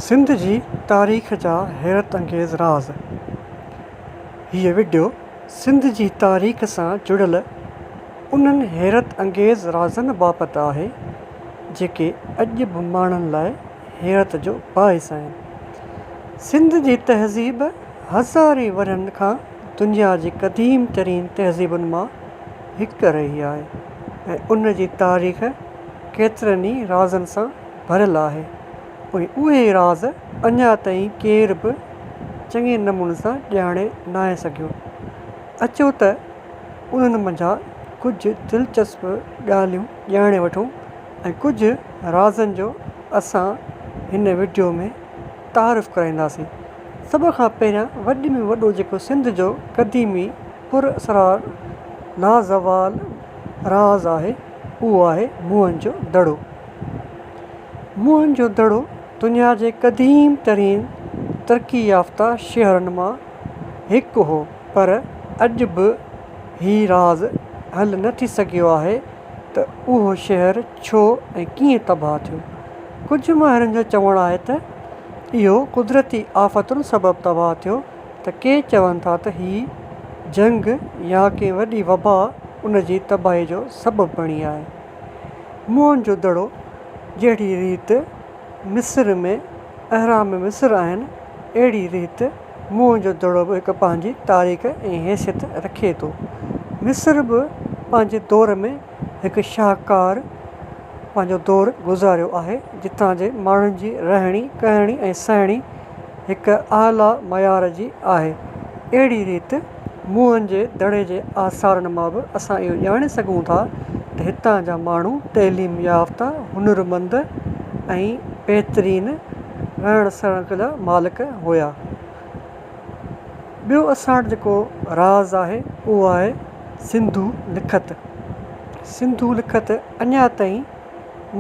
سنڌ جي تاريخ جا حيرت انگيز راز، هيء وڊيو سنڌ جي تاريخ سان جڙيل انهن حيرت انگيز رازن بابت آهي، جيڪي اڄ به ماڻهن لاء حيرت جو باعث آهن. سنڌ جي تهذيب هزارين ورهين کان دنيا جي قديم ترين تهذيبن مان هڪ رهي آهي ۽ ان جي تاريخ ڪيترن ئي رازن سان ڀريل آهي ۽ اهي راز اڃا تائين ڪير به چڱي نموني سان ڄاڻي ناهي سگهيو. اچو ته انهن منجهان ڪجهه دلچسپ ڳالهيون ڄاڻي وٺون ۽ ڪجهه رازن جو اسان هن وڊيو ۾ تعارف ڪرائينداسين. سڀ کان پهريان وڏي ۾ وڏو جيڪو سنڌ جو قديمي پراسرار لازوال راز آهي اهو آهي موهن جو دڙو. موهن جو دڙو دنيا جي قديم ترين ترقي يافته شهرن مان هڪ هو پر اڄ به هي راز حل نه ٿي سگهيو آهي ته اهو شهر ڇو ۽ ڪيئن تباهه ٿيو. ڪجهه ماهرن جو چوڻ آهي ته اهو قدرتي آفتن سبب تباهه ٿيو ته ڪي چون ٿا ته هي جنگ يا ڪنهن وڏي وبا ان جي تباهي جو سبب بڻي آهي. موهن جو دڙو جهڙي ريت مصر ۾ اهرام مصر آهن، اهڙي ريت موهن جو دڙو به هڪ پنهنجي تاريخ ۽ حيثيت رکي ٿو. مصر به پنهنجي دور ۾ هڪ شاهڪار پنهنجو دور گذاريو آهي، جتان جي ماڻهن جي رهڻي ڪهڻي ۽ سهڻي هڪ اعليٰ معيار جي آهي. اهڙي ريت موهن جي دڙي جي آثارن مان به اسان اهو ڄاڻي سگهون ٿا ته هتان جا ماڻهو تعليم يافته، هنرمند ۽ بهترين رهڻ سهڻ جا مالڪ هيا. ٻيو اسان وٽ جيڪو راز آهي اهو آهي سنڌو لکت. سنڌو لکت اڃا تائين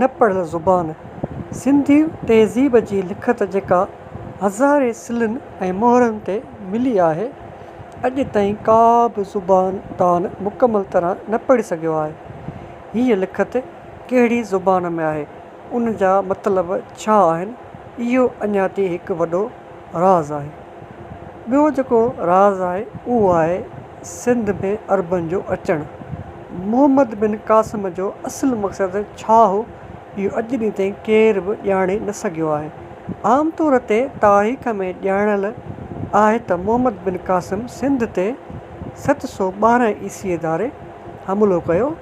نه پڙهيل زبان سنڌي تهذيب جي لکت جيڪا هزارين سلن ۽ مهرن تي ملي آهي، اڄ تائين ڪا به زبان دان مڪمل طرح نه پڙهي سگهيو آهي. هيء لکت ڪهڙي زبان ۾ آهي، ان جا مطلب ڇا آهن، اهو اڃا تائين هڪ وڏو راز آهي. ٻيو جيڪو راز آهي، اهو آهي سنڌ ۾ عربن جو اچڻ. محمد بن قاسم جو اصل مقصد ڇا هو، اهو اڄ ڏينهن تائين ڪير به ڄاڻي نه سگهيو آهي. عام طور تي تاريخ ۾ ڄاڻايل آهي ته محمد بن قاسم سنڌ تي 712 عيسويء ڌاري حملو ڪيو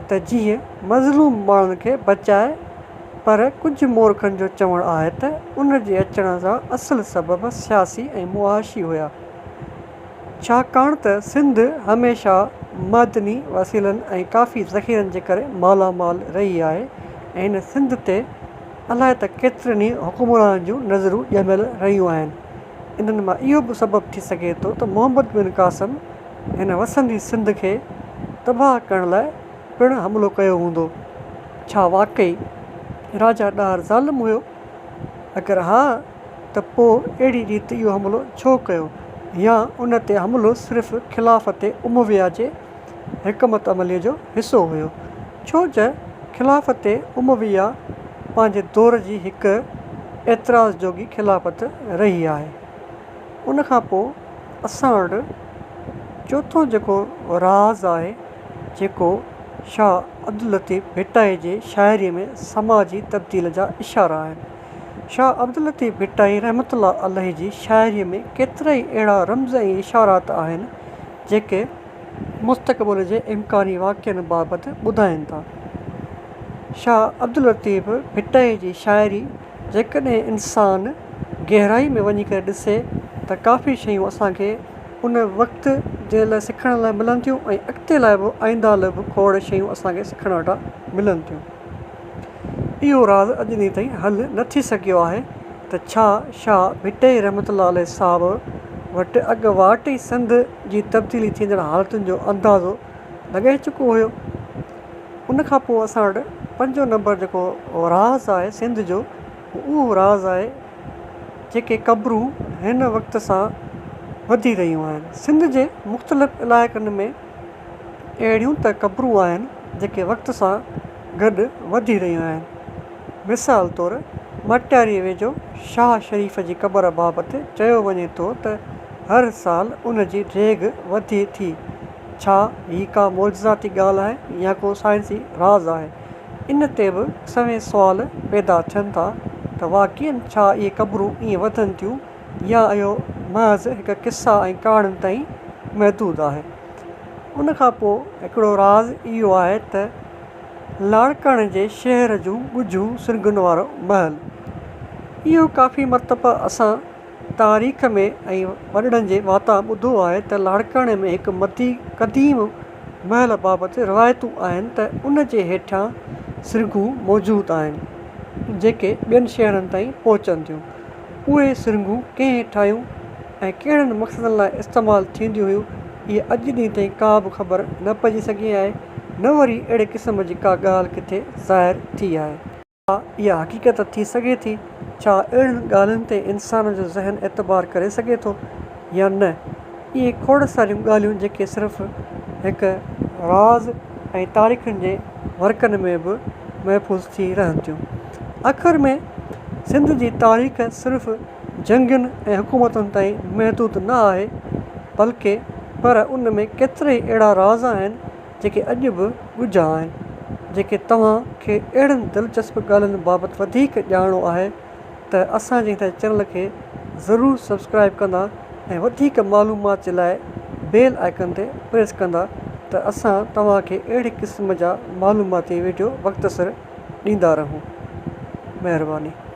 ته جيئن مظلوم ماڻهن کي بچائي پر ڪجهه مورخن جو چوڻ آهي ته ان جي اچڻ جا اصل سبب سياسي ۽ معاشي هيا. ڇاڪاڻ ته سنڌ هميشه معدني وسيلن ۽ ڪافي ذخيرن جي ڪري مالا مال رهي آهي ۽ هن سنڌ تي الائي ته ڪيترن ئي حڪمرانن جون نظرون ڄميل رهيون آهن. انهن مان اهو به سبب ٿي سگهي ٿو ته محمد بن قاسم هن وسندي سنڌ کي تباهه ڪرڻ لاء پڻ حملو ڪيو هوندو. ڇا واقعي راجا ڏاهر ظالم هيو؟ اگر ها ته پوء اهڙي ريت اهو حملو ڇو ڪيو يا ان تي حملو صرف خلافت امويه جي حڪمت عمليء جو حصو هيو؟ ڇو جه خلافت امويه پنهنجي دور جي هڪ اعتراض جوڳي خلافت رهي آهي. ان کان پوء اسان وٽ چوٿون جيڪو راز آهي جيڪو شاهه عبداللطيف ڀٽائي جي شاعريء ۾ سماجي تبديل جا اشارا آهن. شاهه عبداللطيف ڀٽائي رحمة الله عليه جي شاعريء ۾ ڪيترائي اهڙا رمز ۽ اشارات آهن، جيڪي مستقبل جي امڪاني واقعن بابت ٻڌائين ٿا. شاهه عبداللطيف ڀٽائي جي شاعري جيڪڏهن انسان گهرائي ۾ وڃي ڪري ڏسي ته ڪافي شيون اسان کي ان وقت جي لاء سکڻ لاء ملن ٿيون ۽ اڳتي لاء به آئنده لاء به کوڙ شيون اسان کي سکڻ وٽان ملن ٿيون. اهو راز اڄ ڏينهن تائين حل نه ٿي سگهيو آهي ته ڇا شاهه ڀٽائي رحمة الله عليه صاحب وٽ اڳواٽ ئي سنڌ جي تبديلي ٿيندڙ حالتن جو اندازو لڳائي چڪو هيو. ان کان پوء اسان وٽ پنجون نمبر جيڪو راز آهي سنڌ جو اهو راز آهي جيڪي قبرون هن وقت سان وڌي رهيون آهن. سنڌ جي مختلف علائقن ۾ اهڙيون ته قبرون آهن جيڪي وقت سان گڏ وڌي رهيون آهن. مثال طور مٽياريء ويجهو شاهه شريف جي قبر بابت چيو وڃي ٿو ته هر سال ان جي ڊيگهه وڌي ٿي. ڇا هي ڪا معجزاتي ڳالهه آهي يا ڪو سائنسي راز آهي؟ ان تي به سوين سوال پيدا ٿين ٿا ته واقعي ڇا اهي قبرون ائين وڌن ٿيون يا اهو محض هڪ قصا ۽ ڪهاڻين تائين محدود آهي؟ ان کان پوء هڪڙو راز اهو آهي ته لاڙڪاڻي جي شهر جون ڳجهون سرنگهن وارو محل. اهو ڪافي مرتبه اسان تاريخ ۾ ۽ وڏڙن جي واتان ٻڌو آهي ته لاڙڪاڻي ۾ هڪ مدي قديم محل بابت روايتون آهن ته ان جي هيٺيان سرنگهون موجود آهن، جيڪي ٻين شهرن تائين پهچن ٿيون. اهي سرنگهون ڪنهن ٺاهيون ۽ ڪهڙن مقصدن لاء استعمال ٿينديون هيون، اها اڄ ڏينهن تائين ڪا به خبر نه پئجي سگهي آهي، نه وري اهڙي قسم جي ڪا ڳالهه ڪٿي ظاهر ٿي آهي. ڇا اها حقيقت ٿي سگهي ٿي؟ ڇا اهڙين ڳالهين تي انسان جو ذهن اعتبار ڪري سگهي ٿو يا نه؟ اهي کوڙ ساريون ڳالهيون جيڪي صرف هڪ راز ۽ تاريخن جي ورقن ۾ به محفوظ ٿي رهن ٿيون. آخر ۾ سنڌ جي تاريخ صرف جنگين ۽ حڪومتن تائين محدود نه آهي بلڪه پر ان ۾ ڪيترائي اهڙا راز آهن جيڪي اڄ به ڳجها آهن جيڪي توهان کي اهڙين دلچسپ ڳالهين بابت وڌيڪ ڄاڻڻو آهي ته اسان جي هن چينل کي ضرور سبسڪرائب ڪندا ۽ وڌيڪ معلومات جي لاء بيل آئيڪن تي پريس ڪندا ته اسان توهان کي اهڙي قسم جا معلوماتي وڊيو وقت سر ڏيندا رهون مهرباني.